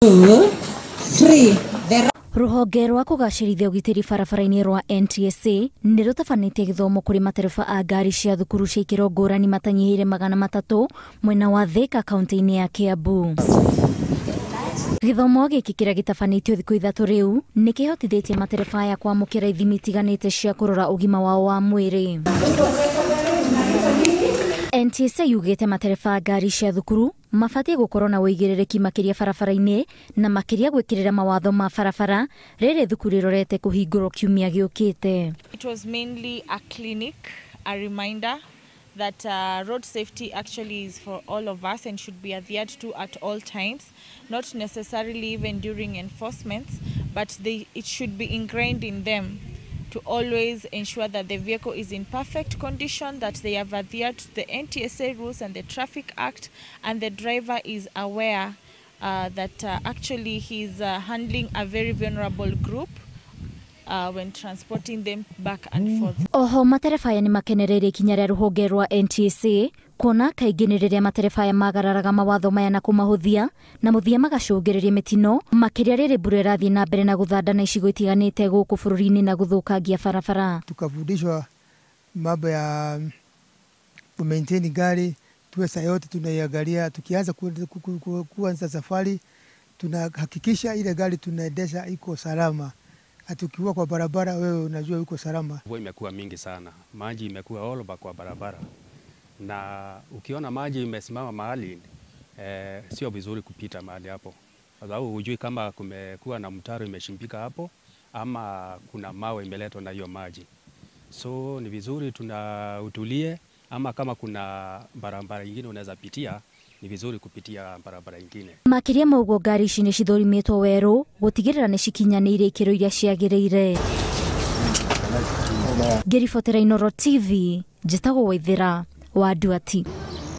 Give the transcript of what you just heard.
2, 3. The Rũhonge rwa kũgacĩrithia ũgitĩri barabara-inĩ rwa NTSA nĩ rũtabanĩtie gĩthomo kũrĩ matereba a ngari cia thukuru cia ikĩro ngũrani matanyihĩire 300 mwena wa Thika kaunti-inĩ ya Kiambu. Gĩthomo gĩkĩ kĩrĩa gĩtabanĩtio thikũ 3 rĩu nĩ kĩhotithĩtie matereba aya kwamũkĩra ithimi itiganĩte cia kũrora ũgima wao wa mwĩrĩ. NTSA yugĩte matereba a ngari cia thukuru mabatiĩ gũkorwo na ũigĩrĩrĩki makĩria barabara-inĩ na makĩria gwĩkĩrĩra mawatho ma barabara rĩrĩ thukuru ĩrorete kũhingũrwo kiumia gĩũkĩte. It was mainly a clinic, a reminder that road safety actually is for all of us and should be adhered to at all times, not necessarily even during enforcements, but it should be ingrained in them to always ensure that the vehicle is in perfect condition, that they have adhered to the NTSA rules and the Traffic Act, and the driver is aware that actually he's handling a very vulnerable group when transporting them back and forth. Oho matereba aya nĩ makenereire ikinya rĩa rũhonge rwa NTSA kuona kaingĩ nĩ rĩrĩa matereba aya magararaga mawatho maya na kũmahũthia na mũthia magacũngĩrĩria mĩtino makĩria rĩrĩ mbura ĩrathiĩ na mbere na gũthanda na icigo itiganĩte gũkũ bũrũri-inĩ na gũthũkangia barabara. Tukafundishwa mambo ya kumaintain gari, tuwe saa yote tunaiangalia, tukianza kuanza safari tunahakikisha ile gari tunaendesha iko salama. Atukiwa kwa barabara wewe unajua uko salama. Mvua imekuwa mingi sana, maji imekuwa all over kwa barabara, na ukiona maji imesimama mahali sio vizuri kupita mahali hapo, kwa sababu hujui kama kumekuwa na mtaro imeshimbika hapo ama kuna mawe imeletwa na hiyo maji. So ni vizuri tunautulie, ama kama kuna barabara nyingine unaweza pitia, ni vizuri kupitia barabara nyingine. Makĩria ma ũguo ngari ici nĩ cithũrimĩtwo werũ gũtigĩrĩra nĩ cikinyanĩirie ikĩro iria ciagĩrĩire. Ngĩribotera Inooro TV, njĩtagwo Waithĩra wa Nduati.